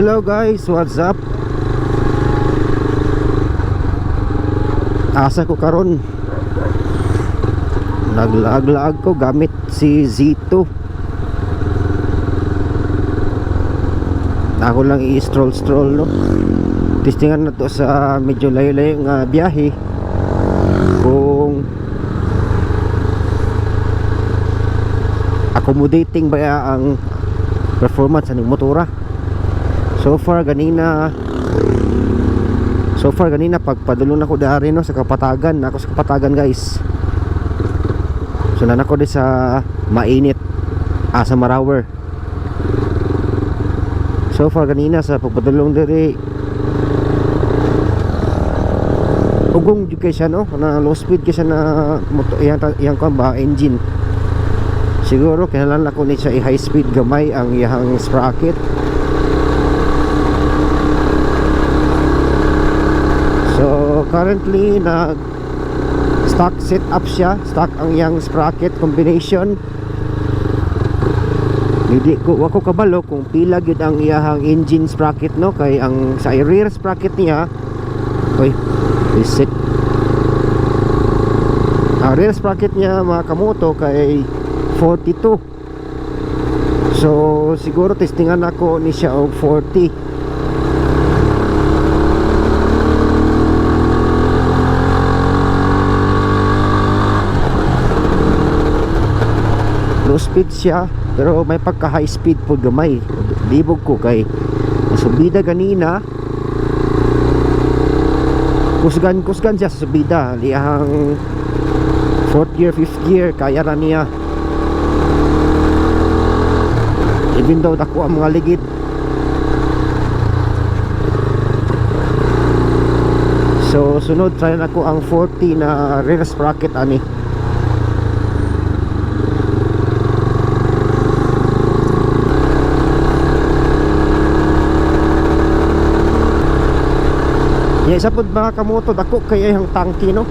Hello guys, what's up? Asa ko karon? Naglaag-laag ko gamit si Z2. Ako lang i-stroll-stroll, no. Testingan na to sa medyo layo-layo nga biyahe kung accommodating ba ang performance aning motora. So far ganina pagpadulong nako dari, no, sa Kapatagan. Ako sa Kapatagan, guys. So naa ko di sa mainit, sa Marawer. So far ganina sa pagpadulong diri, ugong jud kay siya, no, na low speed kay siya na moto iyang iyang kuan ba, engine. Siguro kinahanglan ako ni siya i-high speed gamay ang iyang sprocket. So currently nag stock setup siya, stock ang iyang sprocket combination. Hindi ko, wa ko kabalo kung pila gyud ang iyang engine sprocket, no, kay ang sa rear sprocket niya, oy, reset. Ang rear sprocket niya, mga kamoto, kay 42. So siguro testingan ako ni siya og 40. Low speed siya pero may pagka high speed po gamay. Libog ko kay subida ganina, kusgan kusgan siya sa subida. Liyahang fourth gear, fifth gear, kaya ra niya even though dako ang mga ligid. So sunod, try na ko ang 40 na rear sprocket ani. Ya, isa pod, mga kamoto, dako kay ang tangki, no.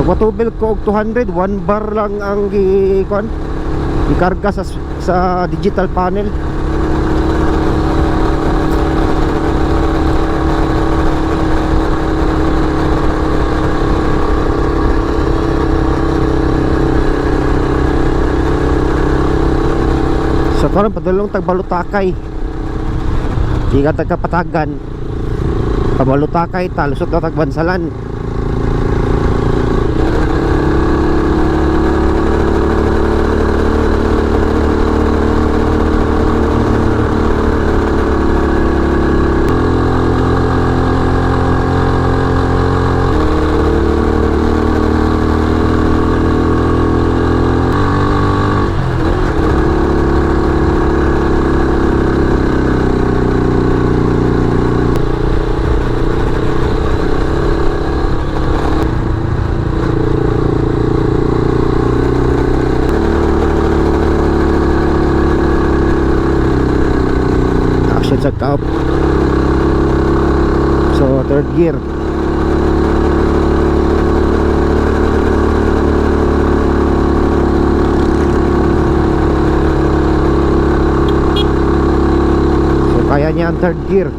Magpatubel ko og 200, 1 bar lang ang gi kuan, gikarga sa digital panel. So karon padulong tag Balutakay. Di ka tag Kapatagan. Pabalutakay ta, lusot na tag Bansalan. Action sa cup. So third gear. So kaya niya ang third gear.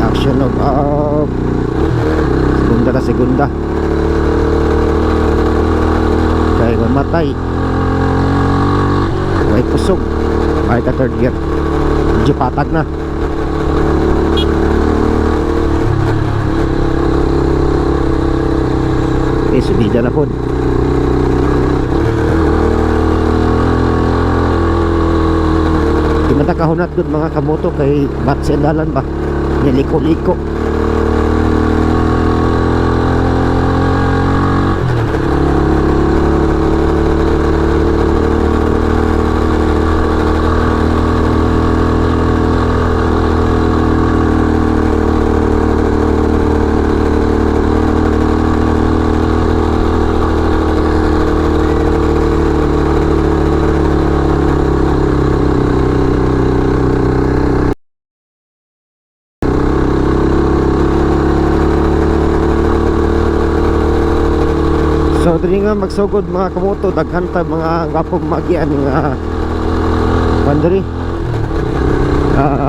Action of up. Segunda na segunda. Kay mamatay. May kusog. Ay ka third gear. Medyo patag na. Eh, subida na po. Di man ta kahunat gud, mga kamoto, kay bat sa dalan ba. Niliko-liko. So diri nga magsugod, mga kamoto, daghan ta mga gwapong magian nga pandiri,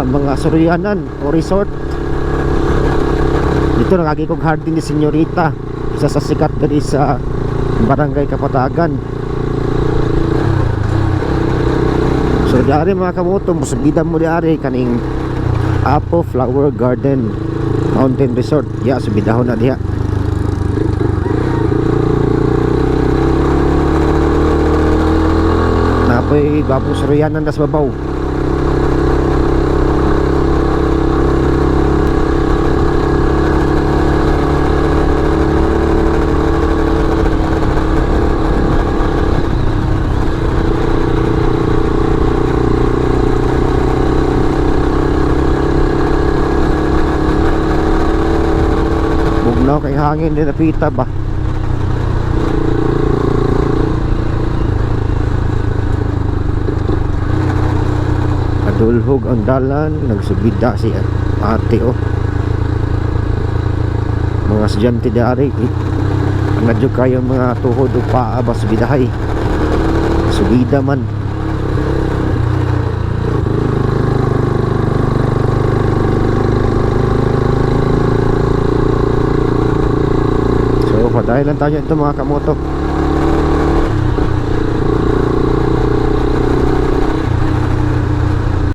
mga suryanan o resort. Dito nagagi kog Hardin ni Senyorita, isa sa sikat diri sa Barangay Kapatagan. So diari, mga kamoto, musubida mo diari kaning Apo Flower Garden Mountain Resort. Ya, subidahon na diha. Napoy gwapong suryanan das babaw. Bugnaw kay hangin din, napita ba. Kadulhog ang dalan, nagsubida si ate oh. Mga estudyante dari eh. Ang nadyo kayo mga tuhod o paa ba subidahay. Subida man. So, padayon lang tayo ito, mga kamoto.